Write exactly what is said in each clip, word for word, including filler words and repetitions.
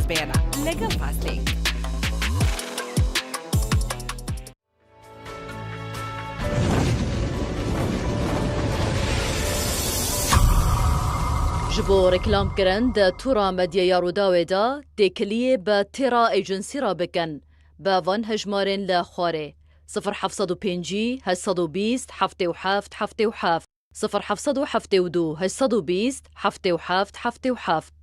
Bêne legal Fastlink. Ji bo reklamkirin di tûra medyeya Rûdawê de têkiliyê bi têra agency re bikin. Bi van hejmarên li xwarê: sifir heft sed û pêncî, heşt sed û bîst, heftê û heft, heftê û heft, sifir heft sed û heftê û du, heşt sed û bîst, heftê û heft, heftê û heft.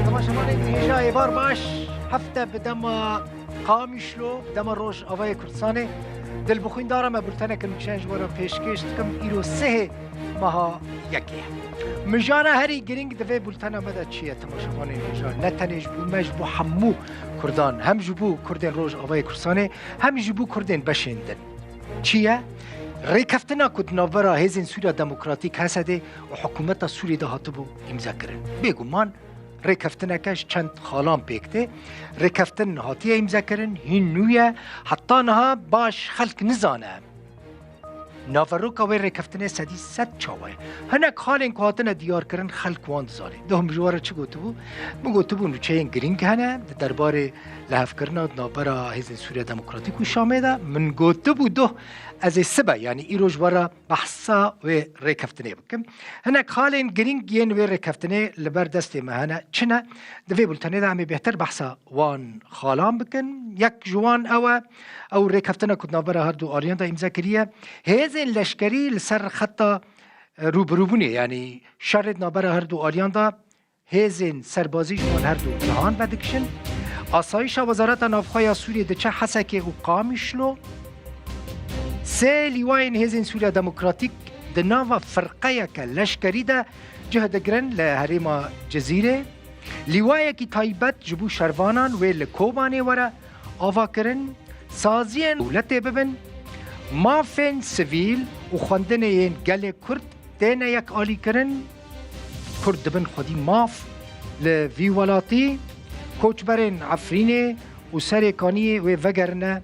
Temaşevanên hêja, êvar baş. Hefte bi dema Qamişlo, dema Rojavayê Kurdistanê. Dilbixwîndara me bulteneke nûçeyan ji we re pêşkêş dikim. Îro sihê meha yekê ye. Mijara herî girîng di vê bultena me de çi ye, temaşevanên hêja? Ne tenê ji bo me, ji bo hemû Kurdan, hem ji bo Kurdên Rojavayê Kurdistanê, hem jî bo Kurdên beşên din. Çi ye? Rêkeftina ku di navbera Hêzên Sûriya Demokratîk, H S D, û hikûmeta Sûriyê de hatibû îmzekirin. Bêguman rêkeftineke ji çend xalan pêk tê. Rêkeftin hatiye îmzekirin, hîn nû ye. Heta niha baş xelk nizane naveroka wê rêkeftinê sedî sed çawa ye. Hinek xalên ku hatine diyarkirin, xelk wan dizane. Doh, min ji we re çi gotibû? Min gotibû nûçeyên girîng hene di derbarê lihevkirina di navbera Hêzên Sûriya Demokratîk û Şamê de. Min gotibû, doh, ez ê sibe, yanî îro ji we re behsa wê rêkeftinê bikim. Hinek xalên girîng yên wê rêkeftinê li ber destê me hene. Çi ne? Di vê bultenê de em ê bêhtir behsa wan xalan bikin. Yek ji wan ew e, ew rêkeftina ku di navbera her du aliyan de îmze kiriye. Hêzên leşkerî li ser xeta, e, rûbirûbûnê, yanî şerê di navbera her du aliyan de hêzên serbazî ji wan her du cihan vedikişin. Asayîşa Wezareta Navxwe ya Sûriyê diçe Hesekê û Qamişlo. Sê lîwayên Hêzên Sûriya Demokratîk di nava firqeyeke leşkerî de cih digirin li herêma Cizîrê. Lîwayekî taybet ji bo şervanan wê li Kobanê were avakirin, saziyên dewletê bibin, mafên sivîl û xwendinê yên gelê Kurd têne yekalîkirin. Kurd dibin xwedî maf li vî welatî, koçberên Efrînê û Serêkaniyê wê vegerine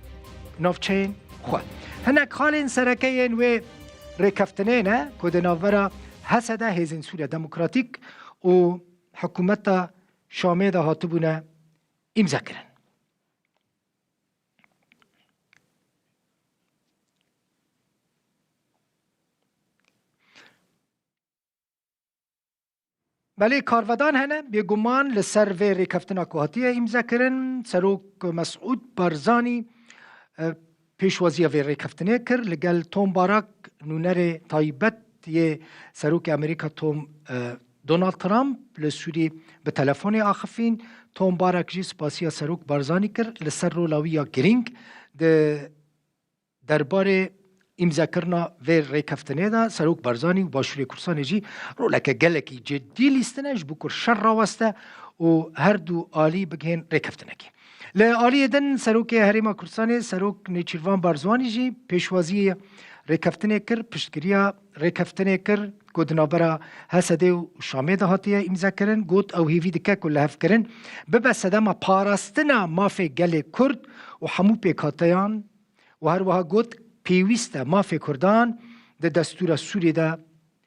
navçeyên xwe. Hinek xalên sereke yên wê rêkeftinê ne ku di navbera H S D, Hêzên Sûriya Demokratîk, û hikûmeta Şamê de hatibûne îmzekirin. Belê, karvedan hene, bêguman li ser vê rêkeftina ku hatiye îmzekirin, Serok Mesûd Barzanî, e, pêşwaziya vê rêkeftinê kir. Li gel Tom Barak, nûnerê taybet yê Serokê Amerîka Tom, e, Donald Trump li Sûrî bi telefonê axifîn. Tom Barak jî spasiya Serok Barzanî kir li ser rola wî ya girîng di derbarê îmzekirina vê rêkeftinê de. Serok Barzanî û Başûrê Kurdistanê jî roleke gelekî cidî lîstine ji bo ku şer raweste û her du alî bigihên rêkeftinekê. Li aliyê din, Serokê Herêma Kurdistanê, Serok Nêçîrvan Barzanî jî pêşwaziyê rêkeftinê kir, piştgiriya rêkeftinê kir ku di navbera H S D û Şamê de hatiye îmzekirin. Got, ew hêvî dike ku lihevkirin bibe sedema parastina mafê gelê Kurd û hemû pêkhateyan û her wiha got, pêwîst e mafê Kurdan di destûra Sûriyê de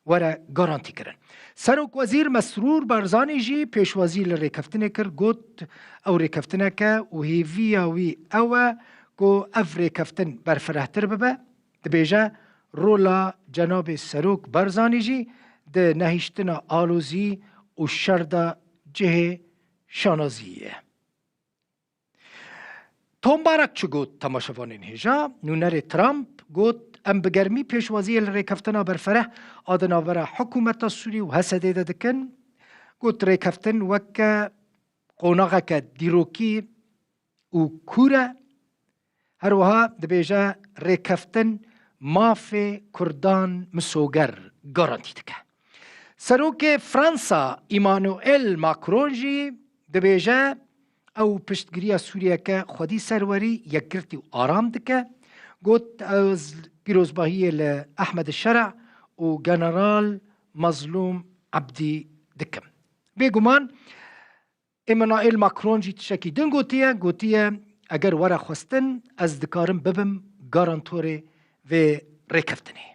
were garantîkirin. Serokwezîr Mesrûr Barzanî jî pêşwazî li rêkeftinê kir, got, ew rêkeftineke û hêviya wî ew e ku ev rêkeftin berfirehtir bibe. Dibêje, rola cenabê Serok Barzanî jî di nehiştina alozî û şer de cihê şanaziyê ye. Tom Barak çi got, temaşevanên hêja? Nûnerê Trump got, em bi germî pêşwaziyê li rêkeftina berfereh a di navbera hikûmeta Sûrî û H S D de dikin. Got, rêkeftin weke qonaxeke dîrokî û kûr e. Her wiha dibêje, rêkeftin mafê Kurdan misoger garantî dike. Serokê Fransa Emmanuel Macron jî dibêje, ew piştgiriya Sûriyeke xwedî serwerî, yekgirtî û aram dike. Got, ez pîrozbahiyê li Ehmed Şera û General Mazlûm Ebdî dikim. Bêguman Emmanuel Macron jî tiştekî din gotiye, gotiye, eger were xwestin, ez dikarim bibim garantorê vê rêkeftinê.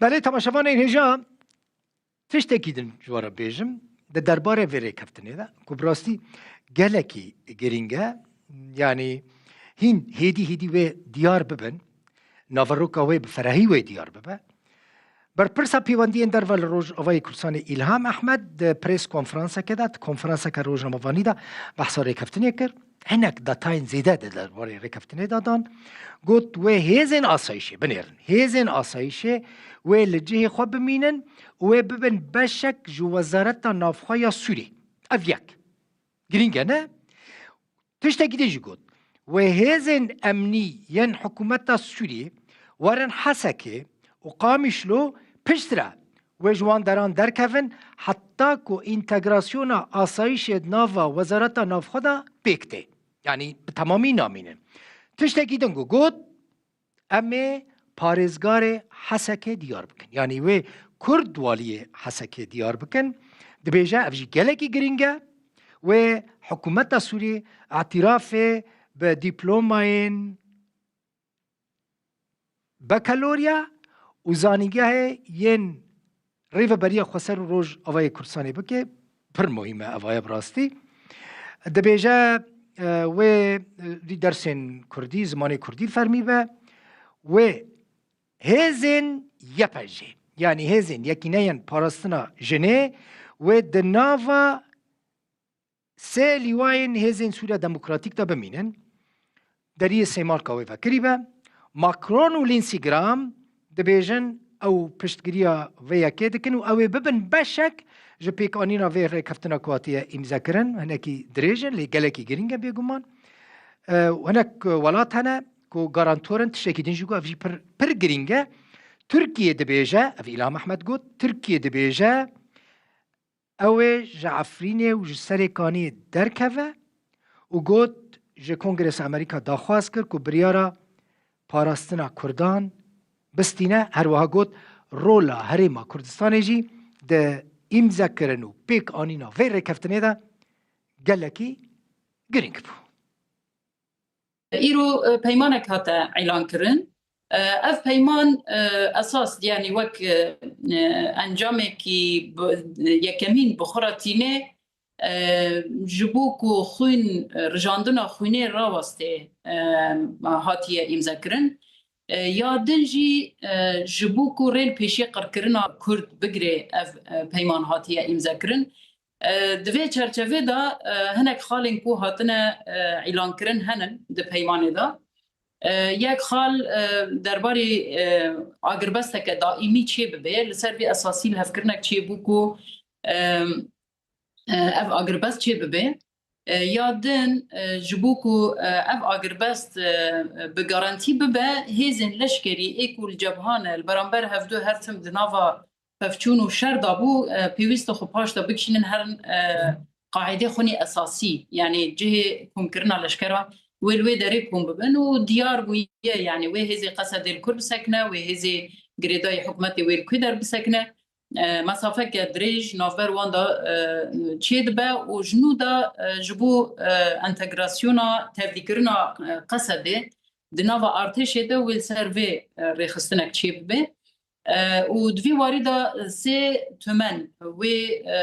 Belê, temaşevanên hêja, tiştekî din ji we re bêjim, di derbarê vê rêkeftinê de, ku bi rastî gelekî girîng e, yanî hîn hêdî hêdî wê diyar bibin, naveroka wê bi ferehî wê diyar bibe. Berpirsa Pêwendiyên Derve li Rojavayê Kurdistanê Îlham Ehmed di press konferanseke de, di konferanseke rojnamevanî de behsa rêkeftinê kir. Hinek detayên zêde di derbarê rêkeftinê de dan. Got, wê hêzên asayîşê binêrin. Hêzên asayîşê wê li cihê xwe bimînin û wê bibin beşek ji Wezareta Navxwe ya Sûrî. Ev yek. Girîng e, ne? Tiştekî din jî got, wê hêzên emnî yên hikûmeta Sûriyê werin Hesekê û Qamişlo, piştre wê ji wan deran derkevin, heta ku întegrasyona asayîşê di nava Wezareta Navxwe de pêk tê. Yanî bi temamî namînin. Tiştekî din ku got, em ê parêzgarê Hesekê diyar bikin. Yanî wê Kurd waliyê Hesekê diyar bikin. Dibêje ev jî gelekî girîng e. Wê hikûmeta Sûrî îtirafê bi dîplomayên bakalorya û zanîngehê yên Rêveberiya Xweser û Rojavayê Kurdistanê bike, pir muhîm e evaya bi rastî. Dibêje, e, wê, e, dersên kurdî, zimanê kurdî fermî be, wê hêzên Y P J, yanî hêzên Yekîneyên Parastina Jinê, wê di nava sê lîwayên Hêzên Sûriya Demokratîk de bimînin. Deriyê Sêmalka wê vekirî be. Macron û Lindsey Graham dibêjin ew piştgiriya vê yekê dikin û ew ê bibin beşek ji pêkanîna vê rêkeftina ku hatiye îmzekirin. Hinekî dirêj in, lê gelekî girîng e bêguman. E, hinek welat hene ku garantor in, tiştekî din jî ku ev jî pir, pir girîng e. Tirkiye dibêje, ev Îlham Ehmed got, Tirkiye dibêje, ew ê ji Efrînê û ji Serêkaniyê derkeve û got, ji Kongresa Amerîka daxwaz kir ku biryara parastina Kurdan bistîne. Her wiha got, rola Herêma Kurdistanê jî di îmzekirin û pêkanîna vê rêkeftinê de gelekî girîng bû. Îro, e, peymanek hate îlankirin. E, ev peyman, e, esas, yanî wek, e, e, encamekî bi, yekemîn bi xwe re tîne, e, ji bo ku xwîn, e, rijandina xwînê rawestê, e, hatiye îmzekirin. E, ya din jî, e, ji bo ku rê li pêşî qirkirina Kurd bigire ev, e, peyman hatiye îmzekirin. E, di vê çerçevê de, e, hinek xalên ku hatine, e, îlankirin henin di peymanê de. E, yek xal, e, derbarê, e, agirbesteke daîmî çê bibe, li ser vê esasî lihevkirinek çêbû ku, e, e, ev agirbest çê bibe. E, ya din, e, ji bo ku, e, ev agirbest, e, bi garantî bibe, hêzên leşkerî ê ku li cebhan e, li beramber hevdu her tim di nava pevçûn û şer dabû, e, pêwîst e xwe paş de bikişînin herin, e, qaîdê xwînê esasî, yanî cihê komkirina leşkera wê li wê derê kom bibin û diyar bûye, yanî wê hêzê Qesedê li kur bisekine, wê hêzê girêdayî hikûmetê wê li ku der bisekine. E, mesafeke dirêj navber wan de, e, çêdibe û ji nû de, e, ji bo, e, entegrasyona, tevlîkirina, e, Qesedê di nava artêşê de wê li ser vê, e, rêxistinek çêbibe. E, û di vî warî de sê tumen wê, e,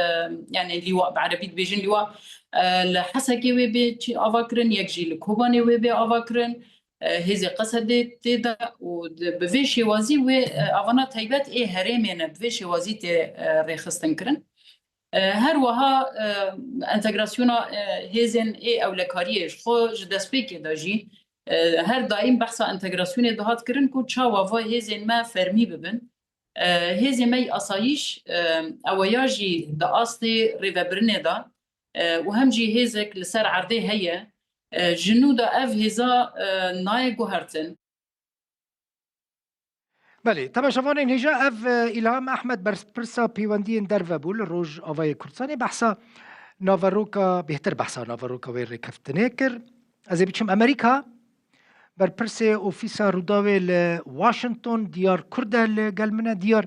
yanî lîwa, bi erebî dibêjin lîwa, e, li Hesekê wê bê çi ava kirin, yek jî li Kobanê wê bê ava kirin, e, hêzê Qesedê tê de û di, bi vê şêwazî wê, e, avana taybet ê herêmê ne, bi vê şêwazî tê, e, rêxistin kirin. E, her wiha, e, entegrasyona, e, hêzên ê ewlekariyê ji xwe ji destpêkê de jî, e, her daîm behsa entegrasyonê dihat kirin ku çawa va hêzên me fermî bibin. E, hêzên me yî asayîş, e, ew ya jî di astê rêvebirinê de, e, û hem jî hêzek li ser erdê heye, e, ji nû de ev hêza, e, nayê guhertin. Belê, temaşevanên hêja, ev, e, Îlham Ehmed, berpirsa pêwendiyên derve bû li Rojavayê Kurdistanê, behsa naveroka, bêhtir behsa naveroka wê rêkeftinê kir. Ez ê biçim Amerîka. Berpirsê Ofîsa Rûdawê li Washington, Diyar Kurd e li gel min e. Diyar,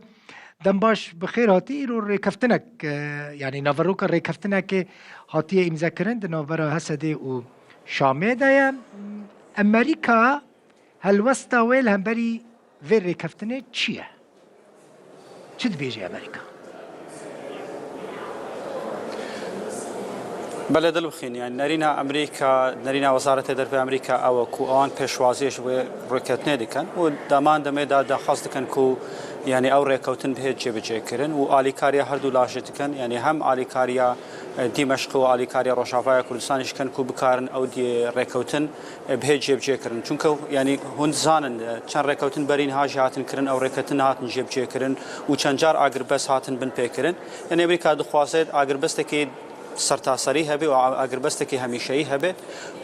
dem baş, bi xêr hatî. Îro rêkeftinek, e, yanî naveroka rêkeftinekê hatiye îmzekirin di navbera Hesedê û Şamê de ye. Amerîka, helwesta wê li hemberî vê rêkeftinê çi ye? Çi dibêje Amerîka? Belê, dilbixîn, yani nerîna Amerîka, nerîna Wezareta Derve Amerîka ew e ku ewan pêşwaziyê ji wê rêkeftinê dikin û deman demê de daxwaz dikin ku, yani, ew rêkewtin bihêt cêbicêkirin û alîkariya her du lan jî dikin, yani hem alîkariya, e, Dîmeşq û alîkariya Rojavaya Kurdistanê jî dikin ku bikarin ew dî rêkewtin e, bihê cêbicêkirin. Çunke, yanî, hûn dizanin, e, çend rêkewtin berî niha jî hatin kirin, ew rêkewtin nehatin cêbicêkirin û çend car agirbest hatin binpêkirin. Yanî, Amerîka dixwaze agirbestekî sertaserî hebe û a-, agirbestekî hemîşeyî hebe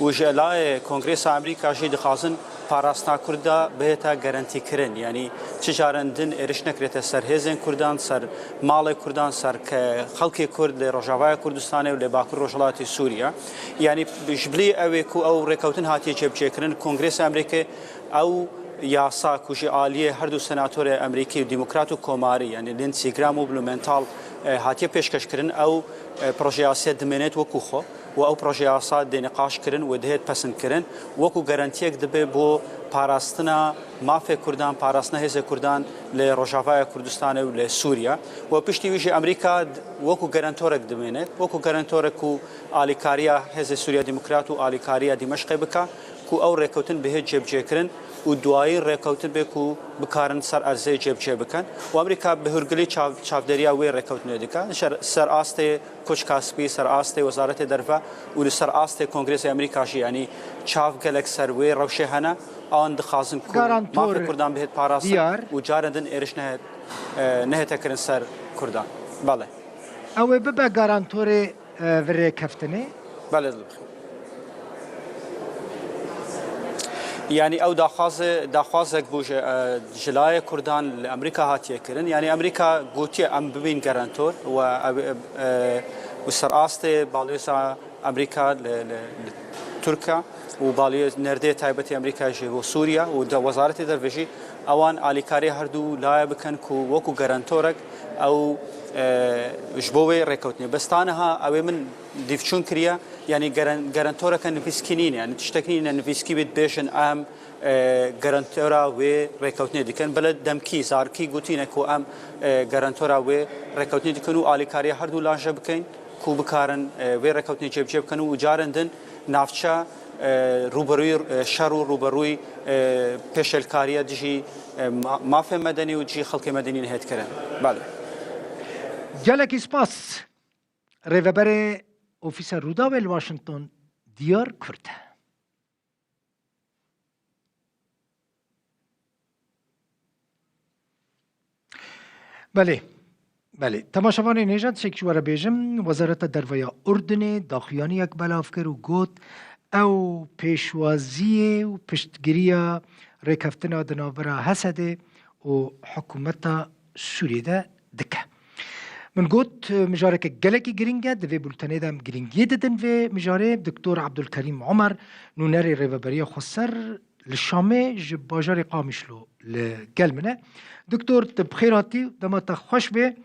û ji layê Kongresa Amerîka jî dixwazin parastina Kurda bihête garantîkirin. Yanî, çi caran din êriş nekirête ser hêzên Kurdan, ser malê Kurdan, ser ke-, xelkê Kurd li Rojavaya Kurdistanê û li Bakur Rojhilatê Sûriye. Yanî ji bilî ew ê ku ew rêkewtin hatiye cêbicêkirin, Kongresa Amerîkê ew yasa ku ji aliyê her du senatorê Amerîkî, Demokrat û Komarî, yanî Lindsey Graham û Blumenthal, e, hatiye pêşkeşkirin, ew, e, proje yasaya dimênêt wekû xwe û ew proje yasa dê niqaş kirin û dihêt pesindkirin, wekû garantiyek dibe bo parastina mafê Kurdan, parastina hêzê Kurdan li Rojavaya Kurdistanê û li Sûriye. Û piştî wî jî Amerîka d-, wekû garantorek dimêne, wekû garantorek ku alîkariya Hêzê Sûriya Demokrat û alîkariya Dîmeşqê bike, ku ew rêkewtin bihêt cêbicêkirin û duayî rêkewtin bê ku bikarin ser erzê cêbicê bikin. Û Amerîka bi hûrgilî çav-, çavdêriya wê rêkewtinê dike. Ser, ser astê Koçka Spî, ser astê Wezaretê Derve û li ser astê Kongresa Amerîka jî, yanî çav gelek ser wê rewşê hene. An dixwazin ku Garantor mafê Kurdan bihêt parastin Diyar. Û carên din êriş nehêt, e, nehête kirin ser Kurdan. Belê. Ew ê bibe garantorê, e, vê rêkeftinê? Belê, dilbixî. Yanî ew daxwaze-, daxwazek bû ji, e, ji layê Kurdan li Amerîka hatiye kirin. Yanî Amerîka gotiye, em bibîn garantor û ew, e, û ser astê balyoza Amerîka li, li, li Tirkiye û balyoz-, nerdê taybetê Amerîka jî bo Sûriye û de Wezaretê Derve jî ewan alîkarî her du layê bikin ku wekû garantorek ew, e, ji bo wê rêkewtinê. Bes ta niha ew ê min dîvçûn kiriye, yanî garan-, garantoreke nivîskî nîne, yanî tiştek nîne nivîskî bê dibêjin em, e, garantora wê rêkewtinê dikin. Bele demkî, zarkî gotîne ku em, e, garantora wê rêkewtinê dikin û alîkariya her du lan jê bikin ku bikarin, e, wê rêkewtinê cêbicê bikin û carên din navçe, e, rûberûyî, e, şer û rûberûyî, e, pêşelkariya dijî, e, ma-, mafê medenî û dijî xelkê medenî nehêt kirin. Belê. Gelekî spas. Rêveberê Ofîsa Rûdawê li Washington, Diyar Kurd. Belê, belê. Temaşevanên hêja, tiştek ji we re bêjim, Wezareta Derve ya Urdunê daxuyaniyek belav kir û got, ew pêşwaziyê û piştgiriya rêkeftina di navbera Hesedê û hikûmeta Sûriyê de dike. Min got, mijareke gelekî girîng e, di vê bultenê de em girîngiyê didin vê mijarê. Doktor Abdulkerîm Omer, nûnerê Rêveberiya Xweser li Şamê ji bajarê Qamişlo li gel min e. Doktor, tu bi xêr hatî, dema te xweş be.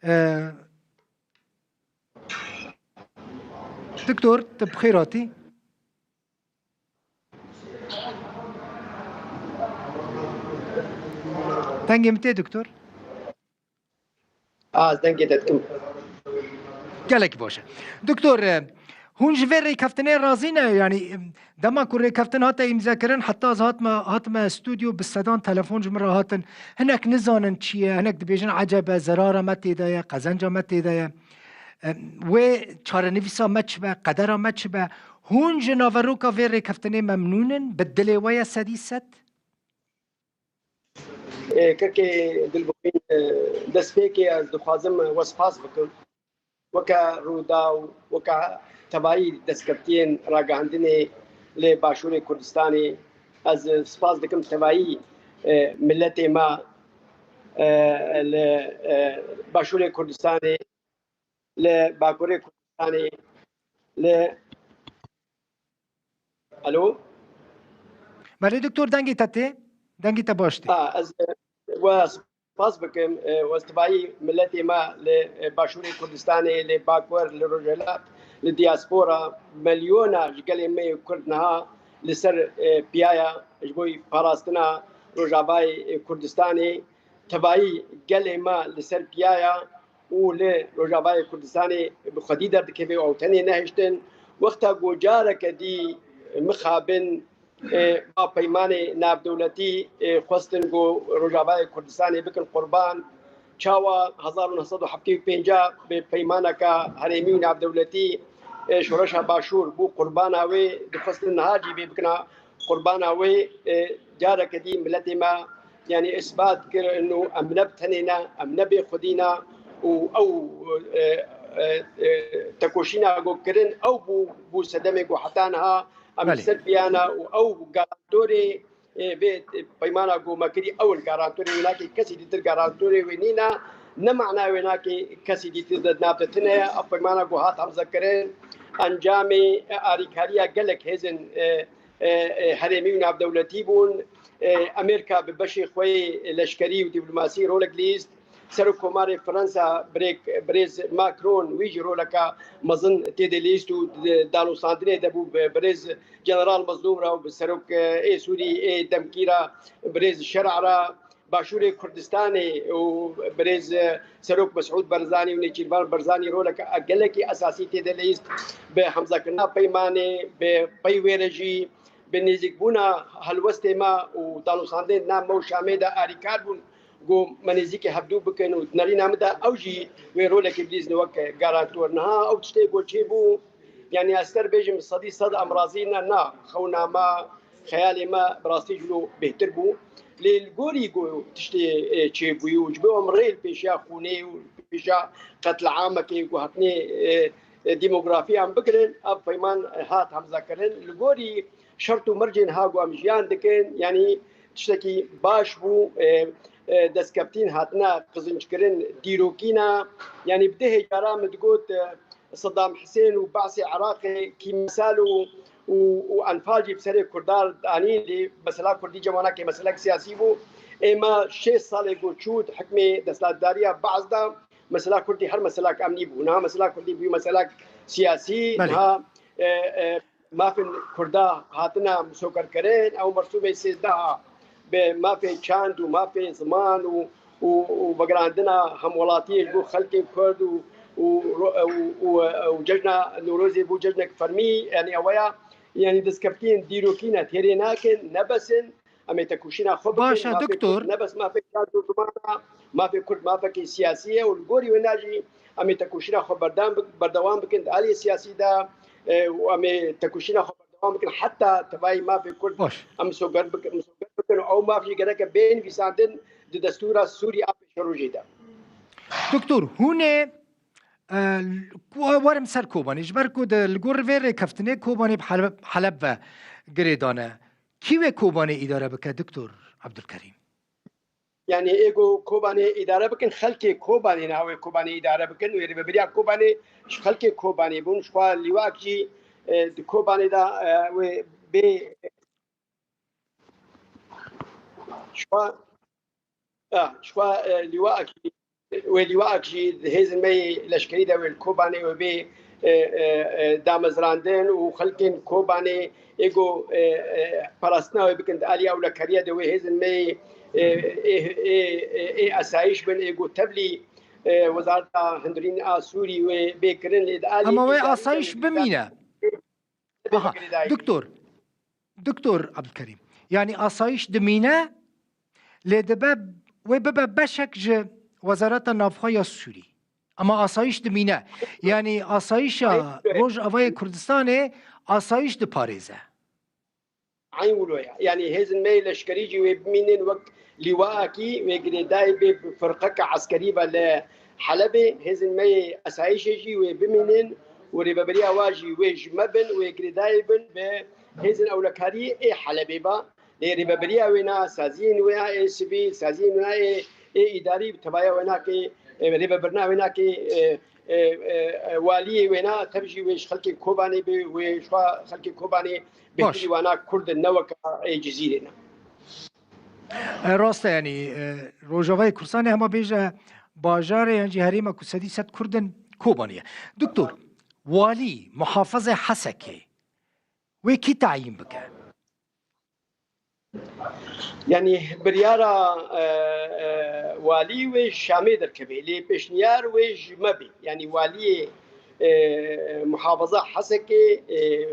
E, Doktor, tu bi xêr hatî. Dengê min tê, doktor? A, ez dengê te dikim. Gelek baş e. Doktor, e, hûn ji vê rêkeftinê razî ne? Yanî, e, dema ku rêkeftin hate îmzekirin, heta ez hatime, hatime stûdyo, bi sedan telefon ji min re hatin. Hinek nizanin çi ye, hinek dibêjin ecebe, zerara me tê de ye, qezenca me tê de ye. E, wê çarenivîsa me çi be, qedera me çi be? Hûn ji naveroka vê rêkeftinê memnûn in? Bi dilê we ye sedî sed? Ê, Kekê Dilbixîn, e, destpêkê ez dixwazim we spas bikim. Weke Rûdaw, weke tevayî destkeftiyên ragihandinê li Başûrê Kurdistanê, ez spas dikim tevayî, e, miletê me, e, li, e, Başûrê Kurdistanê, li Bakurê Kurdistanê, li... Alo? Belê doktor, dengê te tê. Dengê te baş tê. Ha, ez, e, we spas bikim, e, we stivayî miletê me li, e, Başûrê Kurdistanê, li Bakur, li Rojhilat, li diaspora, milyona ji gelê me yê Kurd niha li ser, e, piyaya ji bo parastina Rojavayê, e, Kurdistanê. Tevayî gelê me li ser piyaya û li Rojavayê Kurdistanê bi xwedî derdikeve û ew tenê nehiştin. Wexta ku careke dî mixabin, e, ba peymanê navdewletî, e, xwestin ku Rojavayê Kurdistanê bikin qurban. Çawa hezar û neh sed û heftê û pênc bi peymaneke herêmî û navdewletî, e, Şoreşa Başûr bû qurbana wê, dixwestin niha jî vê bikina qurbana wê, e, careke dî miletê me, yanî, îsbat kir û em ne bi tenê ne, em ne bê xwedî ne û ew, e, e, e, tekoşîna ku kirin, ew bû, bû sedemê ku heta niha em li Belê. ser piyana û ew garantorê, e, vê, e, peymana ku me kirî, ew in garantorê wê nake, kesî dîtir garantorê wê nîne, ne mana wê nake kesî dîtir de nav de tune ye. Ev peymana ku hat hemzekirin, encamê, e, arîkariya gelek hêzên, e, e, e, herêmî û navdewletî bûn. E, Amerîka bi beşê xwe yê leşkerî û dîplomasî rolek lîst. Serokkomarê Fransa birêk, birêz Macron, wî jî roleka mezin tê de lîst û di danûstandinê de bû bi birêz General Mezlûm re û bi serok, e, ê Sûrî, ê demkî re, birêz Şer'a re, Başûrê Kurdistanê û birêz, e, Serok Mesûd Barzanî û Nêçîrvan Barzanî roleke gelekî esasî tê de lîst. Bi hemzakirina peymanê, bi pey wê re jî, bi nêzîkbûna helwestê me û danûstandên nav me û Şamê de arîkar bûn. Ku me nêzîkî hevdû bikin û di nerîna min de ew jî wê rolekê bilîzin wek garantor. Niha ew tiştê ku çêbû, yanî ez ter bêjim sedî sed em razî ne, na, xewna me, xeyalê me bi rastî ji lo bêhtir bû. Lê li gorî ku tiştê, e, çêbûyî û ji bo em rê li pêşiya xûnê û li pêşiya qetliamekê ku hatinê, e, e, demografiyan bigirin, ev peyman hat hemzekirin. Li gorî şert û mercên ha ku em jiyan dikin, yanî tiştekî baş bû, e, e, destkeftîn hatine qizinckirin, dîrokî ne. Yanî bi dehê cara min digot, e, Saddam Hisên û Basê Iraqê kîmesal û, û, û Enfal jî bi serê Kurdan danîn, lê mesela Kurdî cemanakê meselek siyasî bû. Ê me şêst salê ku çû di hikmê desthilatdariya Baas de, mesela Kurdî her meselak emnî bû. Niha mesela Kurdî bû meselak siyasî. Belê. Niha, e, e, mafên Kurda hatine misogerkirin, ew mersûmê sêzdeha bi mafê çand û mafê ziman û, û, û vegerandina hemwelatiyê ji bo xelkê Kurd û, û, û, û, û cejna Newrozê bû cejnek fermî, yanî ew ya, yanî destkeftiyên dîrokî ne, têrê nakin, ne bes in. Em ê tekoşîna xwe bikin. Baş e, mafê doktor. Kurd ne bes mafê çand û ziman e, mafê Kurd mafekî siyasî ye û li gorî wêna jî em ê tekoşîna xwe berdam bik-, berdewam bikin di aliyê siyasî de, e, û em ê tekoşîna xwe berdewam bikin heta tevayî mafê Kurd Baş. em misoger bik-, misoger bikin û ew maf jî gereke bê nivîsandin di destûra Sûrî a pêşerojê de. Doktor, hûn ê, e, ku-, werim ser Kobanê, ji ber ku di, li gor vê rêkeftinê Kobanê bi Heleb, Heleb ve girêdane. Kî wê Kobanê îdare bike, Doktor Abdulkerîm? Yanî ê ku Kobanê îdare bikin, xelkê Kobanê ne wê Kobanê îdare bikin, wê rêveberiya Kobanê ji xelkê Kobanê bûn, ji xwe lîwak jî, e, di Kobanê de, e, wê bê, ji xwe, e, ji xwe, e, lîwak jî, wê lîwak jî di hêzên me yê leşkerî de wê li Kobanê wê bê, e, e, e, damezrandin û xelkên Kobanê ê ku, e, e, parastina wê bikin di alî ewlekariya de wê hêzên me yê, e, ê, ê, ê, ê esayîş bin, ê ku tevlî, e, Wezareta Hundirîn a Sûrî wê bê kirin, lê di alî Ama wê îdarî de asayiş wê bimîne. Aha, girêdayî. Doktor, Doktor Abdulkerîm, yanî asayiş dimîne, lê dibe wê bibe beşek ji Wezareta Navxwe ya Sûrî. Ama asayiş dimîne. Yanî asayişa Rojavayê Kurdistanê asayiş diparêze. Eyn wilo ye. Yanî hêzên me yê leşkerî jî wê bimînin wek lîwaekî, wê girêdayî bê bi firqeke eskerî ve li Helebê. Hêzên me yê esayîşê jî wê bimînin û rêveberiya wa jî wê ji me bin, wê girêdayî bin bi hêzên ewlekariyê ê Helebê ve. Lê rêveberiya wê na, saziyên wê ya ê sivîl, saziyên wê ya ê, ê îdarî bi tevaya wê nake, e, rêvebirina wê nake, e, e, e, e, waliyê wêna tev jî wê ji xelkê Kobanê be, wê ji xwe xelkê Kobanê Baş. bêhtirî wana Kurd in, ne weka ê Cizîrê ne. E, rast e, yanî, e, Rojavayê Kurdistanê hema bêje bajarê yan jî herêma ku sedî sed Kurd in Kobanê ye. Doktor, walî, muhafizê Hesekê, wê kî tayîn bike? Yanî biryara, e, e, walî wê ji Şamê derkeve. Lê pêşniyar wê ji me bê. Yanî waliyê, e, muhafaza Hesekê, e,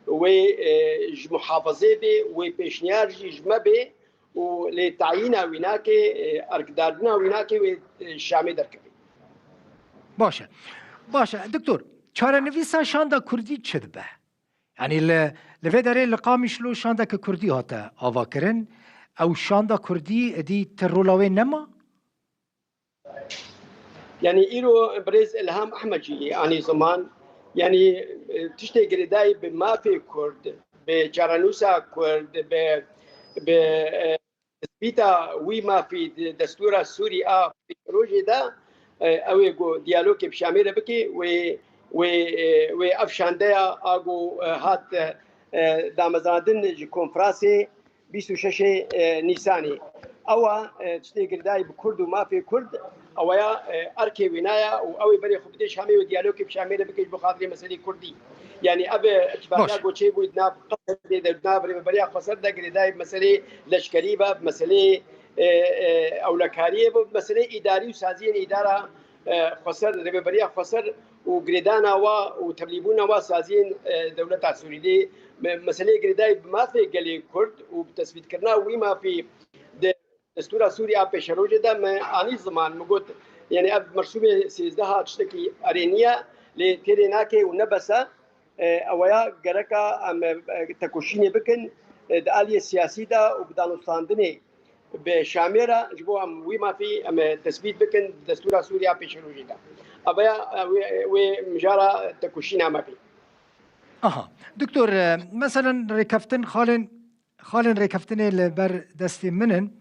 wê, e, ji muhafazê bê, wê pêşniyar jî ji me bê û lê tayîna wî nake, e, erkdardina wî nake wê, e, Şamê derkeve. Baş e. Baş e. Doktor, çarenivîsa şanda Kurdî çi dibe? Yanî li, li vê derê li Qamişlo şandeke Kurdî hate avakirin. Ew şanda Kurdî êdî ti rola wê nema? Yanî îro birêz Ilham Ehmed jî anî ziman. Yanî, e, tiştê girêdayî bi mafê Kurd, bi çarenûsa Kurd, bi, bi, e, tespîta wî mafî di destûra Sûrî a pêşerojê de, e, ew ê ku diyalogê bi Şamê re bike, wê, wê, e, wê ev şandeya a ku, e, hat, e, damezrandin ji konferansê bîst û şeş, e, Nîsanê. Ew a, e, tiştê girêdayî bi Kurd û mafê Kurd, ew ya, e, erkê wêna ya û ew ê berê xwe bide Şamê û diyalogê bi Şamê re bike ji bo xatirê meselê Kurdî. Yanî ev, e, îtîfaqîya Baş. ku çêbû di nav Qesedê de, di nav Rêveberiya Xweser de girêdayî bi meselê leşkerî ve, bi meselê, e, e, ewlekariyê ve, bi meselê îdarî û saziyên îdara, e, Xweser, Rêveberiya Xweser û girêdana wa û tevlîbûna wa saziyên, e, dewleta Sûrî. Lê me-, meseleyê girêdayî bi mafê gelê Kurd û bi tesbîtkirina wî mafî di destûra Sûrî a pêşerojê de me anî ziman, me got, yanî ev mersûmê sêzdeh a tiştekî erênî ye, lê têrê nake û ne bes e. E, ew ya gereka em, e, tekoşînê bikin, e, di aliyê siyasî de û bi danûstandinê bi Şamê re ji bo em wî mafî em, e, tesbît bikin di destûra Sûrî a pêşerojê de. Ev ya, e, wê, wê mijara tekoşîna me bê. Aha. Doktor, e, meselen rêkeftin, xalên, xalên rêkeftinê li ber destê min in.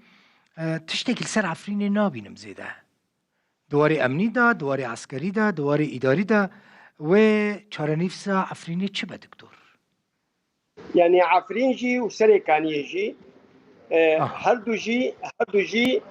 E, tiştekî li ser Efrînê nabînim zêde. Di warê emnî de, di warê eskerî de, di warê îdarî de wê çarenivîsa Efrînê çi be, doktor? Yanî Efrîn jî û Serêkaniyê jî, e, Aha. her du jî, her du jî,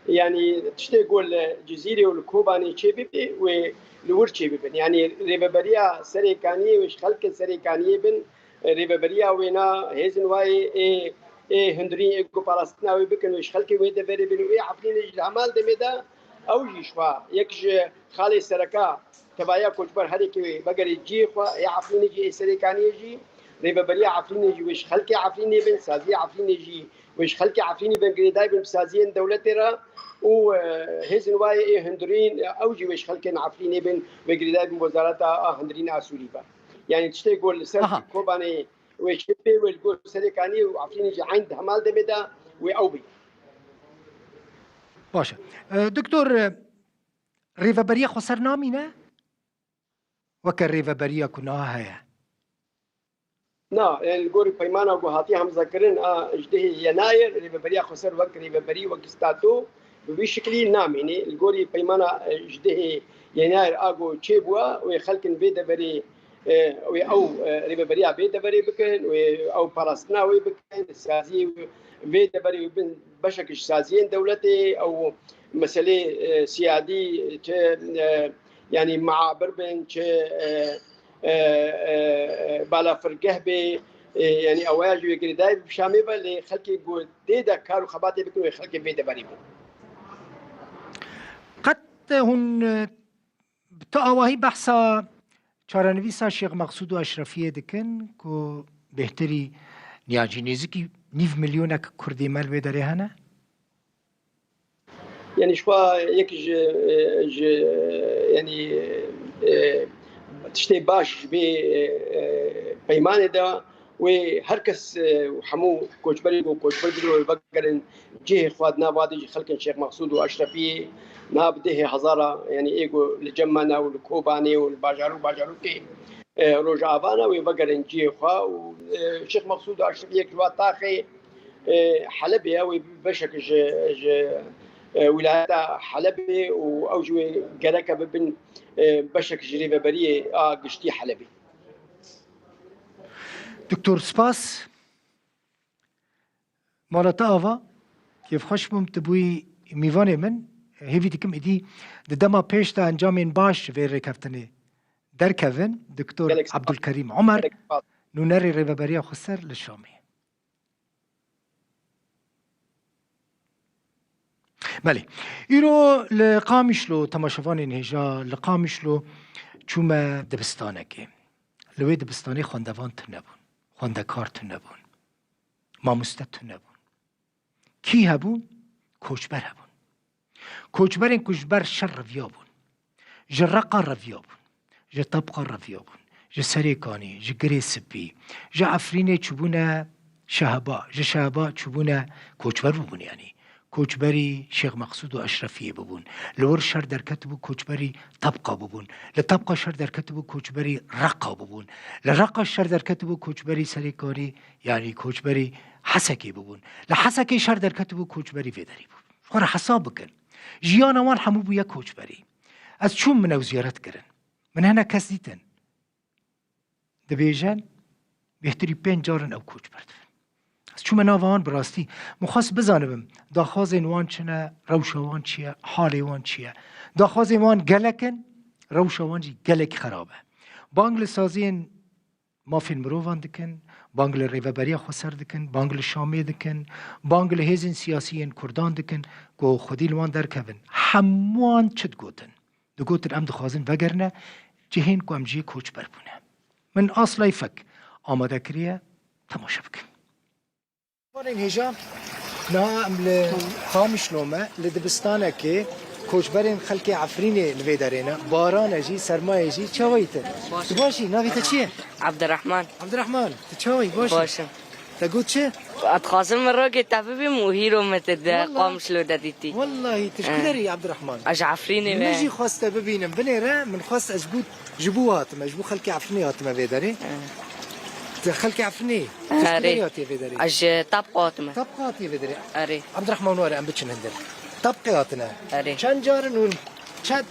yanî tiştê ku li Cizîrê û li Kobanê çêbibe, wê li wir çêbibin. Yanî rêveberiya Serêkaniyê wê ji xelkên Serêkaniyê bin, e, rêveberiya wêna hêzên wayê ê, ê hundirîn ê ku parastina wê bikin, wê ji xelkê wê deverê bin û ê Efrînê jî li hemal demê de ew jî ji xwe yek ji xalê sereka tevaya koçber herêkê wê vegerê cihê xwe, ê Efrînê jî, ê Serêkaniyê jî, rêveberiya Efrînê jî wê ji xelkê Efrînê bin, saziyê Efrînê jî wê ji xelkê Efrînê bin, girêdayî bin bi saziyên dewletê re û, e, hêzên wayê ê hundirîn, e, ew jî wê ji xelkên Efrînê bin, wê girêdayî bin bi Wezareta a Hundirîn a Sûrî be. Yanî tiştê ku li ser Aha. Kobanê wê çê pê wê li gor Serêkaniyê û Efrînê jî eyn di hemal demê de wê ew bê. Baş e. E, doktor, e, Rêveberiya Xweser namîne? Weke rêveberiya ku niha heye? Na, e, li gorî peymana ku hatiye hemzekirin a ji dehê Yenayê, Rêveberiya Xweser wek rêveberî, wek stato bi vî şiklî namîne. Li gorî peymana, e, ji dehê Yenayê a ku çêbûye, wê xelkin vê deverê, e, wê ew, e, rêveberiya vê deverê bikin, wê ew parastina wê bikin, saziyê vê deverê wê bin beşek ji saziyên dewletê, ew meselê, e, siyadî, çi, e, yanî meabir bin, çi, e, e, e, balafirgeh bê, e, yanî ew ya ji wê girêdayî bi Şamê ve, lê xelkê ku dê de kar û xebatê bikin, wê xelkê vê deverî bin. Qet hûn, e, bi tu awahî behsa çarenivîsa Şêx Mexsûd û Eşrefiyê dikin ku bêhtirî niha jî nêzîkî nîv milyonek Kurdê me li wê derê hene? Yanî ji xwe yek ji, e, ji, e, yanî, e, tiştê baş ji vê, e, e, peymanê de wê her kes, e, hemû koçberê ku koçber bibin wê vegerin cihê xwe di nav de jî xelkên Şêx Mexsûd û Eşrefiyê niha bi dehê hezara, yanî ê ku li cem me ne û li Kobanê û li bajar û bajarokê, e, Rojava ne wê vegerin cihê xwe û, e, Şêx Mexsûd û Eşrefiyê yek ji wa taxê, e, Helebê ye, wê beşek ji, ji, e, wîlayeta Helebê û ew jî wê gereke bibin, e, beşek ji rêveberiyê a giştî Helebê. Doktor, spas. Mala te ava, kêfxweş bûm, tu bûyî mîvanê min. Hêvî dikim êdî di dema pêş de encamên baş vê rêkeftinê derkevin. Doktor Gelek spas. Abdulkerîm Omer, Gelek spas. Nûnerê Rêveberiya Xweser li Şamê. Belê. Îro li Qamişlo, temaşevanên hêja, li Qamişlo çûme dibistanekê. Li wê dibistanê xwendevan tune bûn, xwendekar tune bûn, mamoste tune bûn. Kî hebûn? Koçber hebûn. Koçberên ku ji ber şer reviya bûn. Ji Reqa reviya bûn. Ji Tebqa reviya bûn. Ji Serêkanî, ji Girê Spî, ji Efrînê çûbûne Şehba, ji Şehba çûbûne, koçber bûbûn yanî. Koçberî Şêx Meqsûd û Eşrefiyê bûbûn. Li wir şer derketibû, koçberî Tebqa bûbûn. Li Tebqa şer derketibû, koçberî Reqa bûbûn. Li Reqa şer derketibû, koçberî Serêkanî, yanî koçberî Hesekê bûbûn. Li Hesekê şer derketibû, koçberî vê derî bûbûn. Xwe re hesab bikin. Jiyana wan hemû bûye koçberî. Ez çûm, min ew ziyaret kirin. Min hinek kes dîtin. Dibêjin, bêhtirî pênc car in ew koçber dibin. Ez çûme nava wan, bi rastî min xwest bizanibim, daxwazên wan çi ne, rewşa wan çi ye, halê wan çi ye. Daxwazên wan gelek in, rewşa wan jî gelek xerab e. Bang li saziyên mafên mirovan dikin, bang li Rêveberiya Xweser dikin, bang li Şamê dikin, bang li hêzên siyasî yên Kurdan dikin ku xwedî li wan derkevin. Hemû wan çi digotin? Digotin, em dixwazin vegerine cihên ku em jê koçber bûne. Min aslay fek amade kiriye, temaşe bikin. Barên hêja, niha em li Qamişlo me, li dibistanekê koçberên xelkê Efrînê li vê derê ne. Baran e jî, serma ye jî, çawa yî te? Baş. Tu baş î? Navê te çi ye? Abdurrahman. Abdurrahman, tu çawa yî? Baş î? Baş im. Te got çi? Ez dixwazim min rokê te bibînim û hîro min te di Qamişlo de dîtî. Wellahî, tu ji ku derê yî, Abdurrahman? Ez ji Efrînê me. Min jî xwest te bibînim. Binêre, min xwest ez ji bo, ji bo hatime, ji bo xelkê Efrînê hatime vê derê. He. Tu xelkê Efrînê yî? Tu ji ku derê hatiye vê derê? Erê. Ez ji Tebqa hatime. Tebqa hatiye vê derê? Erê. Abdurrahman, were em biçin hindir. Tebqê hatine. Erê. Çend car in hûn, çend,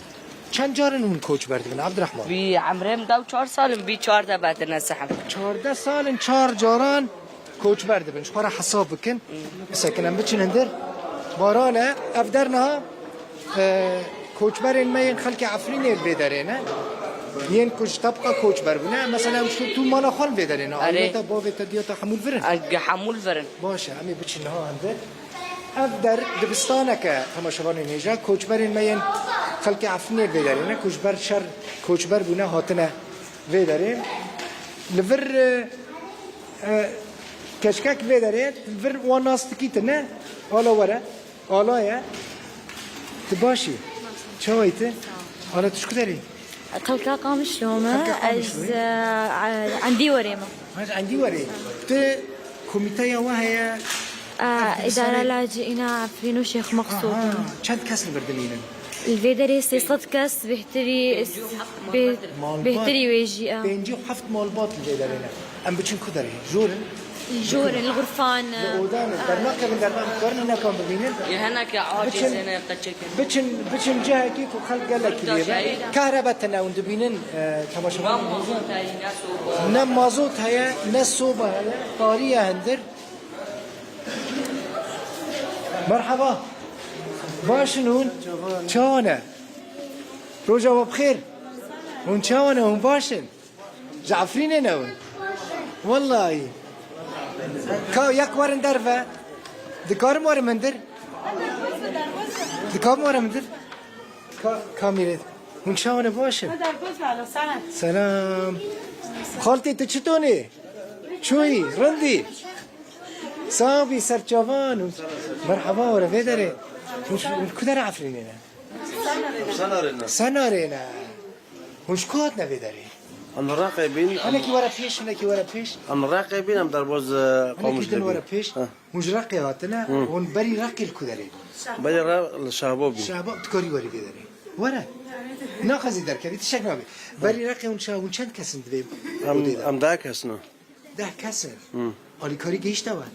çend car in hûn koçber dibin, Abdurrahman? Bi emrê min de çar sal in, bi çardeh bertine sehim. Çardeh sal in çar caran koçber dibin. Ji xwe re hesab bikin. Bisekin, em biçin hindir. Baran e, ev der niha, e, koçberên me yên xelkê Efrînê li vê derê ne. Yên ku ji Tebqa koçber bûne. Mesela, ew ji tu mala xwe li vê derê ne. Erê. Aîleta bavê te, diya te hemû li vir in? Eg hemû li vir in. Baş e, em ê biçin niha hindir. Ev der dibistanek e, temaşevanên hêja, koçberên me yên xelkê Efrînê vê derê ne, ku ji ber şer koçber bûne, hatine vê derê. Li vir, e, e, keçikek vê derê, li vir wan nas dikî tu ne? Ala were, ala ye. Tu baş î? Çawa yî tu? Ala tu ji ku derê yî? Xelka Qamişlo me. Xelka Qamişlo. Ez, e, e, Endî werê me. Ha, ji Endî werê. Tu komîteya we heye? E, îdara lacî îna Efrîn û Şêx Meqsûd in. Aha, çend kes li vir dimînin? Li vê derê sê sed kes, bêhtirî, bê-, bêhtirî wê jî, e. Pêncî û heft malbat li vê derê ne. Em biçin ku derê? Jor in? Jor in, li xurfan. Li odan in. Dernakevin, dernak, karin hinekan bibînin. Yê hinekî acîz in, qeçek in. Biçin, biçin cihekî ku xelk gelekî lê be. Kahrebe tune hûn dibînin, e, temaşevan. Ne mazot heye, ne soba heye, tarî ye hindir. Merheba. Baş in hûn? Çawa ne? Roja we bi xêr. Hûn çawa ne? Hûn baş in? Ji Efrînê ne hûn? Wellahî. Ka yek werin derve. Dikarim werim hindir? Dikarim werim hindir? Ka-, kamîrê. Hûn çawa ne, baş in? Selam. Xaltê, tu çitonî? Çûyî, rindî? Sax bî, serçavan. Merheba, were vê derê. Hûn, hûn ku derê Efrînê ne? Senarê ne. Senarê ne. Hûn ji ku hatine vê derê? Em Reqê bîn, em Hinekî were pêş, hinekî were pêş. Em Reqê bîn, em derbaz, e, Hinekî Qamişlo din bîn. Were pêş. Ha. Hûn ji Reqê hatine, Hı. Hûn berî Reqê li ku derê bîn? Berî Req li Şehba bîn. Şehba, tu karî werî vê derê. Were. Naxwazî derkevî, tiştek nabe. Berî Reqê hûn şa-, hûn çend kes in di vê odê de? Em, em deh kes in. Deh kes in. Hı. Alîkarî gihîşte we?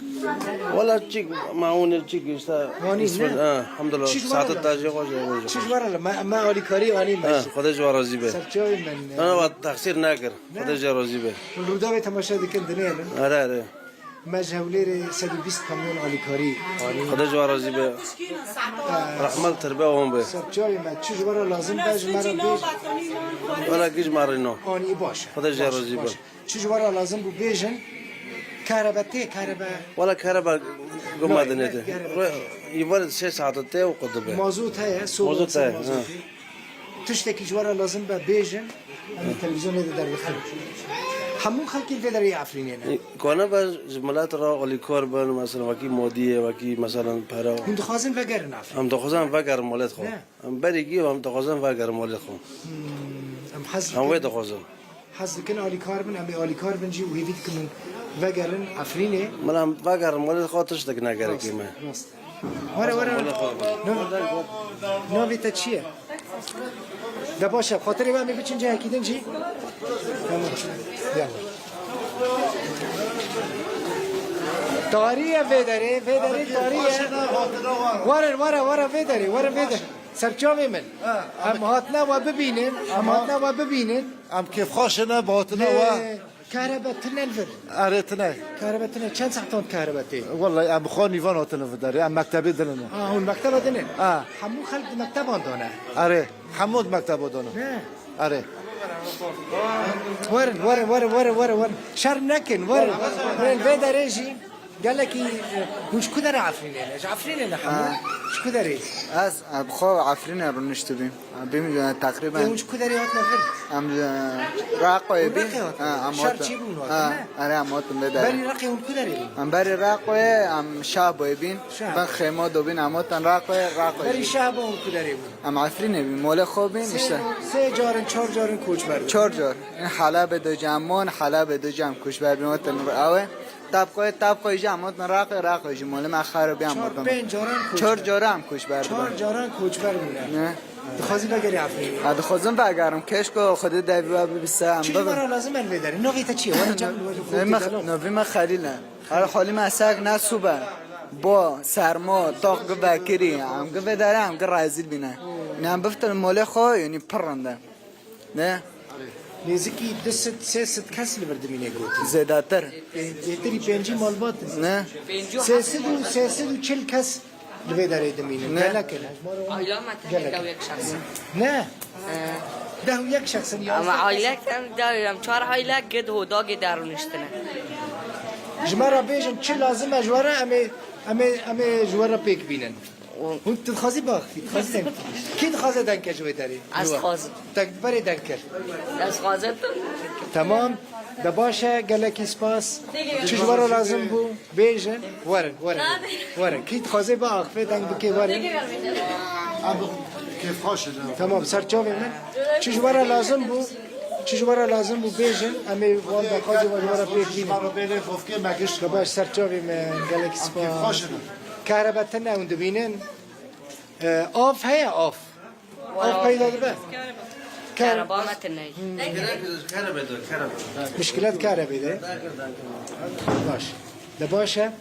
Wela çi maûnê çi gihîşte. Anî, ne? Ha, elhamdulillah. Çi ji we re lazim? Saeta tajê xwe jî. Çi ji we re la-, me, me alîkarî anî me. Ha, Xwedê ji we razî be. Serçavê me ne. Na, na, we texsîr nekir. Ne? Xwedê ji we razî be. Rûdawê temaşe dikin, dinêrin. Erê, erê. Me ji Hewlêrê sed û bîst kamyon alîkarî anî. Xwedê ji we razî be. Rehmet tirbe wan be. Serçavê me, çi ji we re lazim be, ji me re bêj. Wela giş me rîno. Anî, baş e. Xwedê ji we razî be. Baş e. Çi ji we re lazim bû bêjin, kahrebe tê, kahrebe. Wela kahrebe guma dinê te. Kahrebe. Re-, îvar sê saet tê û qut dibe. Mazot heye, soba. Mazot heye, ha. Tiştekî ji we re lazim be bêjin, em ê televîzyonê de derdixin. Hemû xelkê vê derê yê Efrînê ne. Kane be ji milet re alîkar bin, mesela wekî modiyê, wekî mesela pere. Hûn dixwazin vegerin Efrînê? Em dixwazin vegerin malê xwe. Ne. Em berî gî em dixwazin vegerin malê xwe. Hmm, em hez dikin. Em wê dixwazin. Hez dikin alîkar bin, em ê alîkar bin jî û hêvî dikin hûn vegerin Efrînê. Min em vegerin malê xwe tiştek negerekî me. Rast, rast. Were, were, were. Malê xwe. Na-, navê te çi ye? De baş e, xatirê we em ê biçin cihekî din jî. Tamam. Yalla. Tarî ye vê derê, vê derê tarî ye. Were, were, were vê derê, were vê derê. Serçavê min. Ha, em hatine we bibînin, em hatine we bibînin. Em kêfxweş in, em hatine we. Lê kahrebe tine li vir. Erê, tine. Kahrebe tine, çend saetan kahrebe tê? Wellahî, em xwe nîvan hatine vir derê, em mektebê din in. Ha, hûn mekteba din in? Ha. Hemû xelk di mekteban de ne? Erê, hemû di mekteba de ne. Ne? Erê. Werin, werin, werin. Şerm nekin, werin. Werin, vê derê jî. Gelekî, e, hûn ji ku derê Efrînê ne? Ji Efrînê ne hemû? Ha. Ji ku derê? Ez, e, bi xwe Efrînê rûniştibîm. Bîm, e, teqrîben. Ê, hûn ji ku derê hatine vir? Em, e, Reqoyê bîn. Reqê hatine? Ha, em hatin. Şer çêbûn hatine, ha, ne? Erê, em hatin vê derê. Berî Reqê hûn ku derê bûn? Em berî Reqoyê, em Şahboyê bîn. Şah. Ben Xêmo dobîn, em hatin Reqoyê, Reqoyê. Berî Şahbo hûn ku derê bûn? Em Efrînê bîn, molê xwe bîn, sê, işte. Sê carin, çar carin koçber bûn. Çar car. Helebê do cem mon, Helebê do cem koçber bîn, hatin ew ê. Tabqoyê, Tabqoyê jî em hatin Raqê, Raqê jî molê me xerab bî em hatin. Çar pênc caran koçber. Çar caran koçber bûne. Çar caran koçber bûne. Ne? Dixwazî vegerî Efrînê? Ha, dixwazim vegerim. Keşko Xwedê devî we bibîse em. Çi ji we re lazim e li vê derê? Navê te çi ye? Were cem li we. Navê me, navê me Xelîl e. Her halî me sek ne sûbe. Bo, sermo, toq gi vekirî. Em gi vê derê em gi rezîl bîne. Ne em biftin molê xwe, yanî pir rind e. Ne? Nêzikî du sed, sê sed kes li vir dimîne gotin. Zêdetir. Ê, zêtirî pêncî malbat in. Ne? Sê sed û, sê sed û çil kes li vê derê dimînin. Ne? Gelek in. Aila me tenê deh û yek şexs in. Ne? He. Deh û yek şexs in, ama yazdeh kes in. Aile em deh, em çar aile gid hodagê derûniştine. Ji me re bêjin çi lazim e ji we re, em ê, em ê, em ê ji we re pêk bînin. Hûn tu dixwazî biaxivî, dixwazî deng. Kî dixwaze deng ke ji wê derê? Ez dixwazim. Te berê deng kir. Ez dixwazim. Temam. De baş e, gelekî spas. Çi ji we re lazim bû? Bêjin. Werin, werin. Werin. Kî dixwaze biaxive deng bike, werin. Abi, kêfxweş in. Temam, serçavê min. Çi ji we re lazim bû? Çi ji we re lazim bû bêjin. Em ê wan daxwazê we ji we re pêk bînin. De baş, serçavê min, gelekî spas. Kahrebe tune hûn dibînin. E, av heye, av. Av peyda dibe. Kereba me tune. Muşkilet kahrebe de. Baş. De baş e.